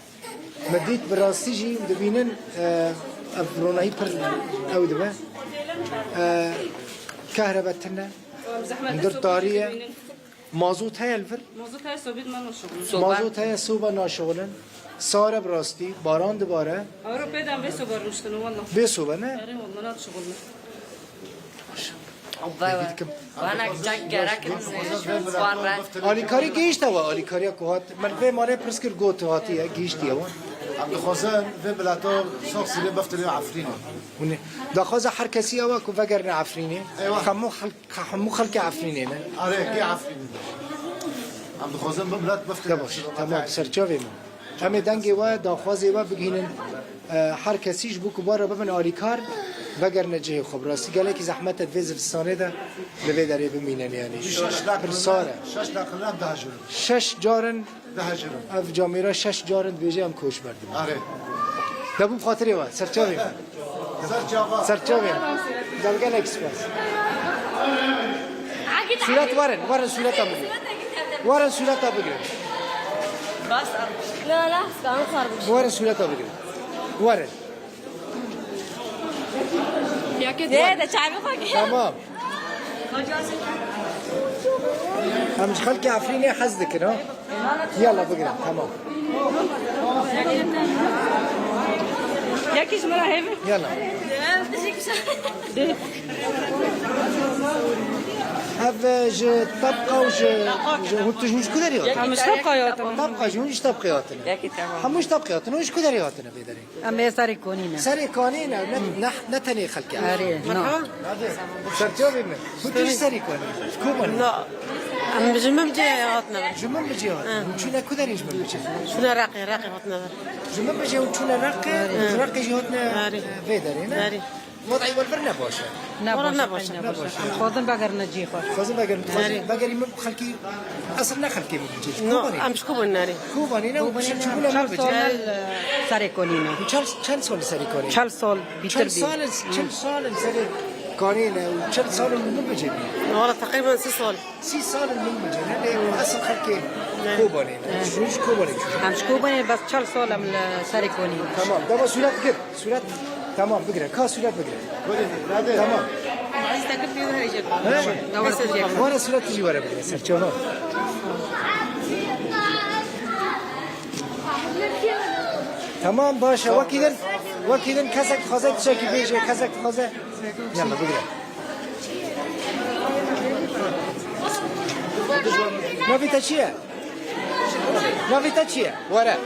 Me dît bi rastî jî dibînin, e, ev ronahî pir ew dibe. E, kahrebe tune. Hundir tarî ye. Mazot heye li vir? Mazot heye, sobê me naşixulin. Soba. Mazot heye, soba naşixulin. Sar e bi rastî, baran dibare. Ewro pê de em vê soba rûniştine, wallah. Vê soba ne? Erê, wallah, naşixulin. Ve, ve. Bana cak gerek, wan re. Alîkarî gihîşte we, alîkariya ku hat. Min vê malê pirs kir, got hatiye, gihîştiye we. Em dixwazin vê mileta sox sîlê biftinê Efrînê. Hûn ê, daxwaza her kesî ew e ku vegerine Efrînê. Eywa. Hemû xelk Ka hemû xelkê Efrînê ne? Are, kê Efrînê? Em dixwazin bi milet biftin. De baş, temam, serçavê min. Em ê dengê we, daxwazê we bigihînin, e, her kesî ji bo ku we re bibin alîkar, vegerine cihê xwe. Bi rastî gelekî zehmet e di vê zivistanê de li vê derê bimînin, yanî. Şeş nakil, pir sar e. Şeş nakil em dihejin. Şeş carin Dihejin. Ev camêra şeş carin dibêje em koçber dibin. Are. De bû xatirê we, serçavê min. Serçava. Serçavê min. Gelgelek spas. Sûret werin, werin sûreta bigrin. Werin sûreta bigrin. Were sûreta bigire. Were. Dê de çavê xwe kir. Tamam. Em ji xelkê Efrînê hez dikin, ha? Yala bigire, tamam. Yekî ji min re hêvî. Yala. Ev, e, ji Tabqa û ji, ji, hûn tu, hûn ji ku derê hatin? Em ji Tabqa hatin. Tabqa jî, hûn ji Tabqa hatin. Yekî tamam. Hemû ji Tabqa hatin. Hûn ji ku derê hatin vê derê? Em ê Serê Konî ne. Serê Konî ne, ne, ne, ne tenê xelkê. Erê, na. Serçavê min. Hûn tu ji Serê Konî. Ji ku Konî? Na. Em ji min cê hatine. Ji min bicê hatin. Hûn çûne ku derê ji min bicê? Çûne Reqê, Reqê hatine. Ji min bicê hûn çûne Reqê, Reqê jî hatine, e, vê derê, ne? Erê. Wadayî we li vir ne baş e. Ne baş e, ne baş e. Em xwazin vegerine cihê xwe. Xwazin vegerin, dixwazin vegerî min xelkî, esil ne xelkê min bicê. Ji Kobanê. Em ji Kobanê ne? Kobanê ne, û çi, çi bûne min bicê? Serê Konî ne. Û çend, çend sal li Serê Konî? Çel sal, bîtir bî. Çel sal, çel sal li Serê Konî ne, û çel sal li min bicê bî. Wala teqrîben sî sal. Sî sal in min bicê ne, lê esil xelkê Kobanê ne. Ji, ji Kobanê çû. Em ji Kobanê, bes çel sal em li Serê Konî ne. Tamam, dema sûret gir. Sûret, tamam, bigire. Ka sûret bigire. Tamam. He? Were sûret jî were bigire. Serçava. Tamam, baş e. Wekî din, wekî din kesek dixwaze tiştekî bêje, kesek dixwaze. Yalla, bigire. Navê te çi ye? Navê te çi ye? Were.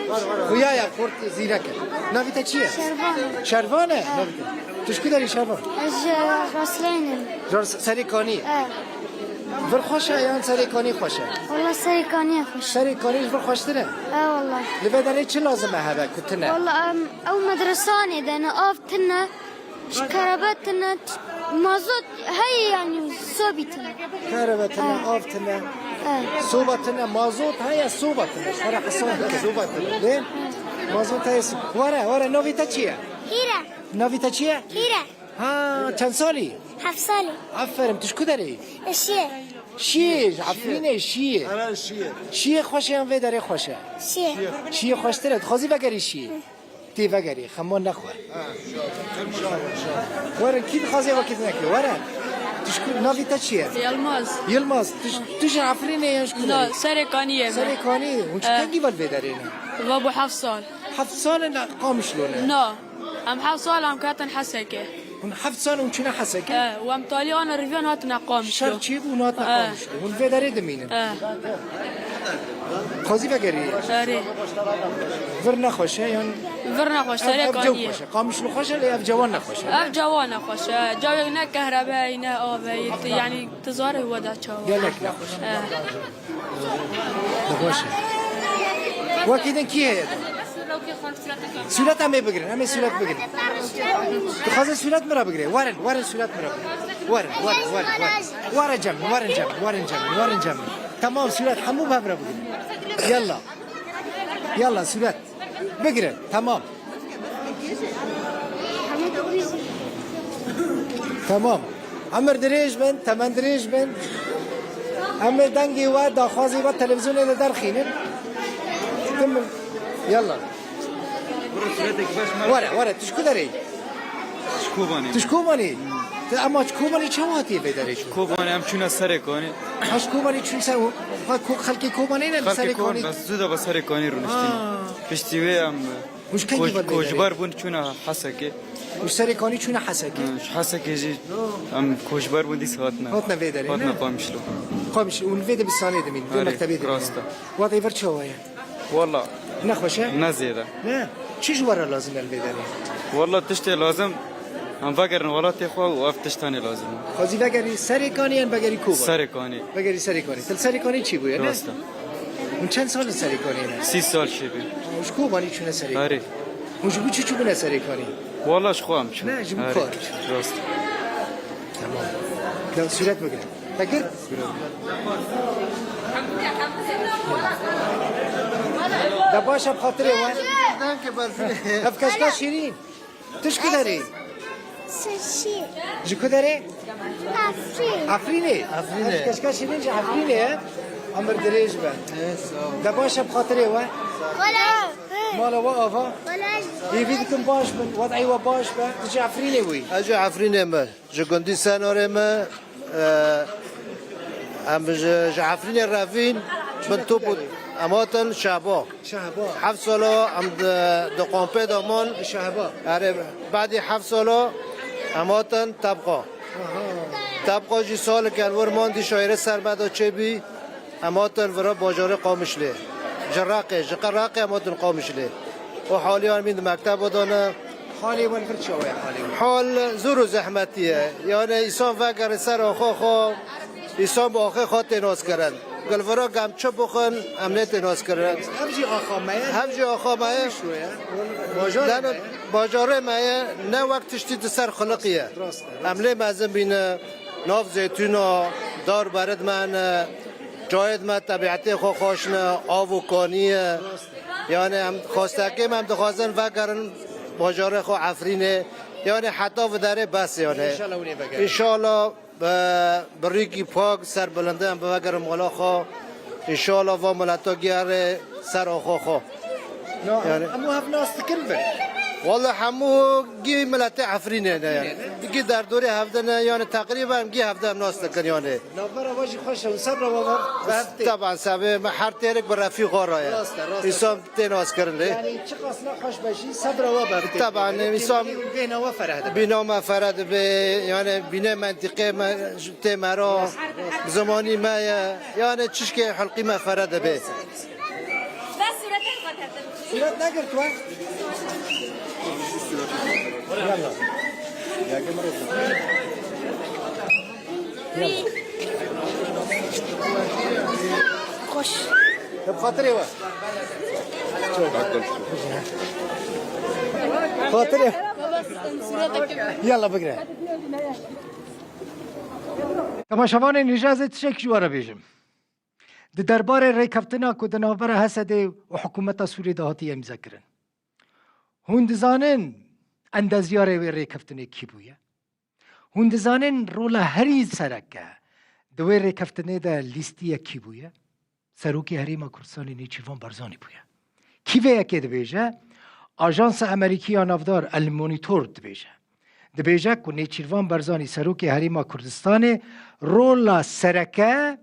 Xuya ye, xort zîrek e. Navê te çi ye? Şervan. Şervan e? Navê te. Tu ji ku derî Şervan? Ez ji Rosleynê. Ros-, Serê Kanî. E. Vir xweş e yan Serê Kanî xweş e? Wala Serê Kanî xweş. Serê Kanî ji vir xweştir e? E wala. Li vê derê çi lazim e hebe ku tune? Wala, em, ew medresanê de ne, av tune. Ji kerebe tine, mazot heye, yanî sobî tine. Kerebe tine, av tine. Evet. Soba tine, mazot heye, soba tine. Ji xwe re hesab bike. Soba tine. Dê? Mazot heye, so-, were, were, navê te çi ye? Hîre. Navê te çi ye? Hîre. Ha, çend salî? Heft salî. Aferin, tu ji ku derê yî? Şiyê. Şiyê, ji Efrînê şiyê. Ara şiyê. Şiyê xweş e yan vê derê xweş e? Şiyê. Şiyê xweştir e, dixwazî vegerî şiyê? Tê vegerê, xeman nexwe. Werin, kî dixwaze wekî dinekê? Werin. Tu ji ku, navê te çi ye? Yilmaz. Yilmaz, tu, tu ji Efrînê yan ji ku derê? Na, Serê Kaniyê me. Serê Kaniyê. Hûn çi Eh. kengî ve li vê derê ne? Va bû heft sal. Heft sal in Qamişlo ne? Na. Em heft sal em ketin Hesekê. Hûn heft sal hûn çûne Hesekê? Eh, û em talî ana riviyan hatine Qamişlo. Şer çêbû hûn hatine Eh. Qamişlo. Hûn vê derê dimînin. Eh. Xwezî vegerî. Erê. Vir nexweş e yan? Vir nexweş, Ev, serê ev cew kaniyê. Xweş e. Qamişlo xweş e, lê ev cewan nexweş e. Ev cewan nexweş e. Cawek ne kehrebe, ne avê, yanî tu zarê we de çawa. Gelek nexweş. Eh. Nexweş e. Wekî din kî heye? Sûret em ê bigirin, em ê sûret bigirin. Dixwaze sûret min re bigire. Werin, werin sûret min re bigire. Werin, werin, werin, werin. Were cem, werin cem, werin cem, werin cem. Tamam, sûret hemû bi hev re bigirin. Yalla. Yalla, sûret. Bigirin, tamam. Tamam. Emir dirêj bin, temen dirêj bin. Em ê dengê we, daxwazê we televîzyonê de derxînin. Tim, yalla. Were, were, tu ji ku derê yî? Ji Kobanê. Tu ji Kobanê? Tu, ema ji Kobanê çawa hatiye vê derê çû? Kobanê em çûne Serê Kanî. Ha, ji Kobanê çûn ser, ha, ko-, xelkê Kobanê ne, li Serê Kanî. Xelkê Kobanê, bes zû de be Serê Kanî rûniştîn. Ha. Piştî wê em Hûn ji kengî Koç-, ve li vê derê? Koçber bûn, çûne Hesekê. Hûn Serê Kanî çûne Hesekê? Hı, ji Hesekê jî em koçber bûn, dîsa hatine. Hatine vê derê, hatine ne? Qamişlo. Qamişlo, hûn vê dibistanê dimîn, vê Erê, mektebê dimîn. Rast e. Wadê vir çawa ye? Walla. Nexweş e? Ne zêde. Ne? Çi ji we re lazim e li vê derê? Walla tiştê lazim, em vegerin welatê xwe û ev tiştanê lazim e. Xwezî vegerî Serê Kanî yan vegerî Kobanê? Serê Kanî. Vegerî Serê Kanî. Til Serê Kanî çi bûye, ne? Rast e. Hûn çend sal li Serê Kanî ne? Sî sal çêbû. Ji Kobanî çûne Serê Kanî? Erê. Hûn ji bo çi çûbûne Serê Kanî? Wala ji xwe em çûn. Ne, ji bo Erê. Kar. Rast. Tamam. Ya sûret bigire. Te kir? Da baş e, bi xatirê we. Ev keşka şîrîn. Tu ji ku derê yî? Sirşî. Ji ku derê? Efrîn. Efrînê? Efrînê. Ev keşka şîrîn ji Efrînê ye. Emir dirêj be. De baş e bi xatirê we? Mala we ava? Hêvî dikim baş bin, wed'ê we baş be. Tu ji Efrînê bûyî? Ez ji Efrînê me. Ji gundî Senarê me. E, em ji, ji Efrînê revîn bin top û em hatin Şehba. Şehba. Heft sala em di, di kampê de man. Şehba. Erê, badî heft sala em hatin Tebqa. Aha. Tebqa jî salek el wir man dî şaîrê ser me de çêbî. Em hatin vira bajarê Qamişlê. Ji Reqê, ji qe Reqê em hatin Qamişlê. Û halî em ê di mekteba de ne. Halê we li vir çawa ye halê we? Hal zor û zehmetî ye. Yani îsan vegere ser axa xwe, îsan bi axê xwe tê naskirin. Gel vira gem çi bixin, em nê tê naskirin. Ev jî axa me ye. Ev jî axa me ye. Şo ye. Bajarê me ye. Bajarê me ye. Ne wek tiştî di ser xiliqî ye. Rast e, rast. Em lê mezin bîne. Nav zeytûna, dar berid me hene. Cayê me tebietê xwe xweş ne, av û kanî ye. Yani em xwestekê me em dixwazin vegerin bajarê xwe Efrînê. Yani heta viderê bes yani. Înşallah hûn ê vegerin. Înşallah, e, bi rîkî pak serbilindê em bivegerin mala xwe. Înşallah va mileta gere ser axa xwe. No, yani hemû hev nas dikin bin. Walla hemû gî miletê Efrînê ne yani. Gî derdorê hevde ne yani teqrîben gî hevde em nas dikin yani. Navbera we jî xweş e û sebra we bi hev tê. Taban sebê me her têrik bi refîqa re ye. Rast e, rast e. Însan tê naskirin lê. Yani çiqas ne xweş be jî sebra we bi hev tê. Taban, însan bêhna we fereh dibe. Bîna me fereh dibe, yani bînê mentîqê me tê me ra, zimanî me ye. Yani çişkê hilqî me fereh dibe. Sûret negirtwe. Yalla. Xoş. Bi xatirê we. Xatirê. Yalla bigire. Temaşevanên hêja, ez ê tiştek ji we re bêjim. Di derbarê rêkeftina ku di navbera H S D û hikûmeta Sûriyê de hatiye îmzekirin. Hûn dizanin endezyarê wê rêkeftinê kî bûye? Hûn dizanin rola herî sereke di wê rêkeftinê de lîstiye kî bûye? Serokê Herêma Kurdistanê Nêçîrvan Barzanî bûye. Kî vê yekê dibêje? Ajansa Amerîkî ya navdar El Monitor dibêje. Dibêje ku Nêçîrvan Barzanî Serokê Herêma Kurdistanê rola sereke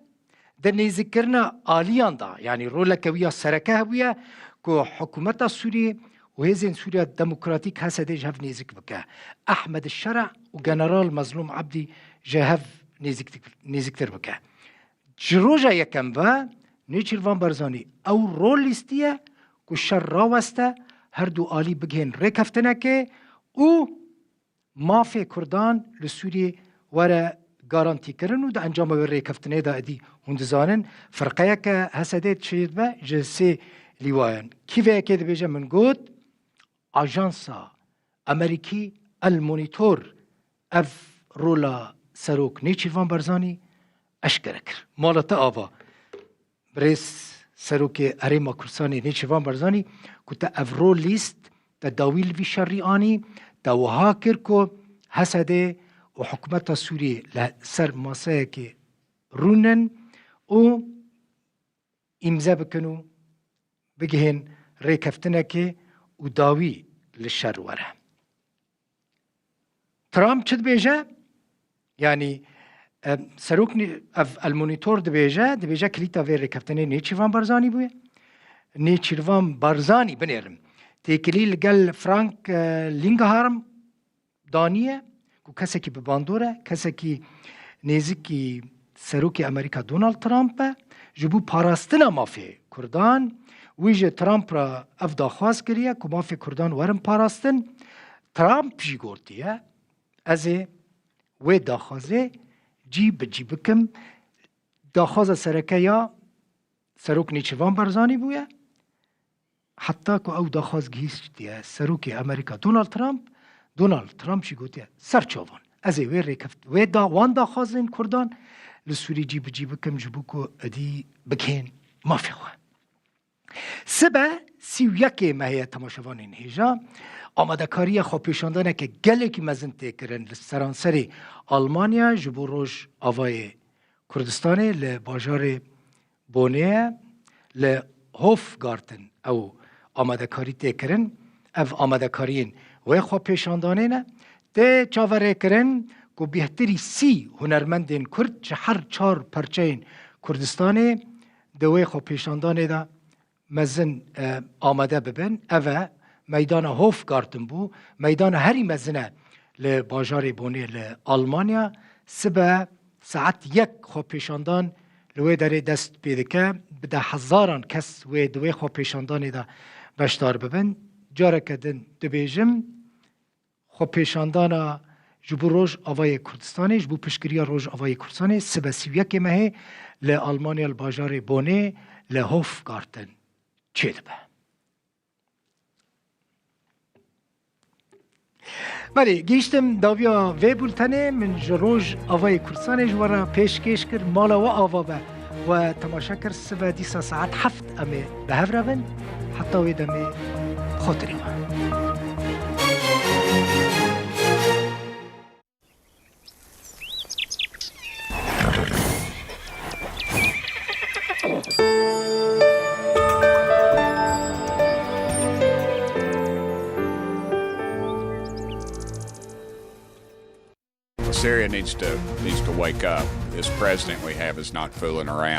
di nêzîkkirina aliyan de, yanî roleke wî ya sereke hebûye ku hikûmeta Sûriyê û Hêzên Sûriya Demokratîk H S D ji hev nêzîk bike. Ehmed Şera û General Mezlûm Ebdî ji hev nêzîktir, nêzîktir bike. Ji roja yekem ve Nêçîrvan Barzanî ew rol lîstiye ku şer raweste, her du alî bigihên rêkeftinekê û mafê Kurdan li Sûriyê were garantîkirin û di encama wê rêkeftinê de êdî hûn dizanin firqeyeke H S D çêdibe ji sê lîwayan. Kî vê yekê dibêje min got, ajansa Amerîkî El Monitor ev rola Serok Nêçîrvan Barzanî eşkere kir. Mala te ava. Birêz Serokê Herêma Kurdistanê Nêçîrvan Barzanî ku te ev rol lîst, te dawî li vî şerî anî, te wiha kir ku H S D û hikûmeta Sûriyê li ser maseyekê rûnin û îmze bikin û bigihên rêkeftinekê û dawî li şer were. Trump çi dibêje? Yanî, em, serok nî-, ev El Monitor dibêje, dibêje kilîta vê rêkeftinê Nêçîrvan Barzanî bûye. Nêçîrvan Barzanî, binêrim, têkilî li gel Frank, e, Lingeharm daniye ku kesekî bi bandor e, kesekî nêzikî Serokê Amerîka Donald Trump e, ji bo parastina mafê Kurdan, wî ji Trump re ev daxwaz kiriye ku mafê Kurdan werin parastin. Trump jî gotiye, ez ê wê daxwazê cî bi cî bikim. Daxwaza sereke ya Serok Nêçîrvan Barzanî bûye. Heta ku ew daxwaz gihîştiye Serokê Amerîka Donald Trump, Donald Trump jî gotiye, ser çavan, ez ê wê rêkeft-, wê da, wan daxwazên Kurdan li Sûrî cî bi cî bikim ji bo ku êdî bigihên mafê xwe. Sibe sî û yekê mehê ye, temaşevanên hêja, amadekariya xwepêşandaneke gelekî mezin tê kirin li seranserê Almanya ji bo Rojavayê Kurdistanê li bajarê Bonê ye, li Hofgarten ew amadekarî tê kirin. Ev amadekariyên wê xwepêşandanê ne. Tê çaverêkirin ku bêhtirî sî hunermendên Kurd ji her çar perçeyên Kurdistanê di wê xwepêşandanê de mezin, e, amade bibin. Ev e, meydana Hofgarten bû. Meydana herî mezin e li bajarê Bonê li Almanya. Sibe saet yek xwepêşandan li wê derê dest pê dike. Bi deh hezaran kes wê di wê xwepêşandanê de beşdar bibin. Careke din dibêjim, xwepêşandana ji bo Rojavayê Kurdistanê, ji bo piştgiriya Rojavayê Kurdistanê, sibe sî û yekê mehê li Almanya, li bajarê Bonê, li Hofgarten çêdibe. Belê, gihîştim dawiya vê bultenê. Min ji Rojavayê Kurdistanê ji we re pêşkêş kir. Mala we ava be. We temaşe kir, sibe dîsa saet heft em ê bi hev re bin. Heta wê demê, bi xotirê we. Syria needs to, needs to wake up. This president we have is not fooling around.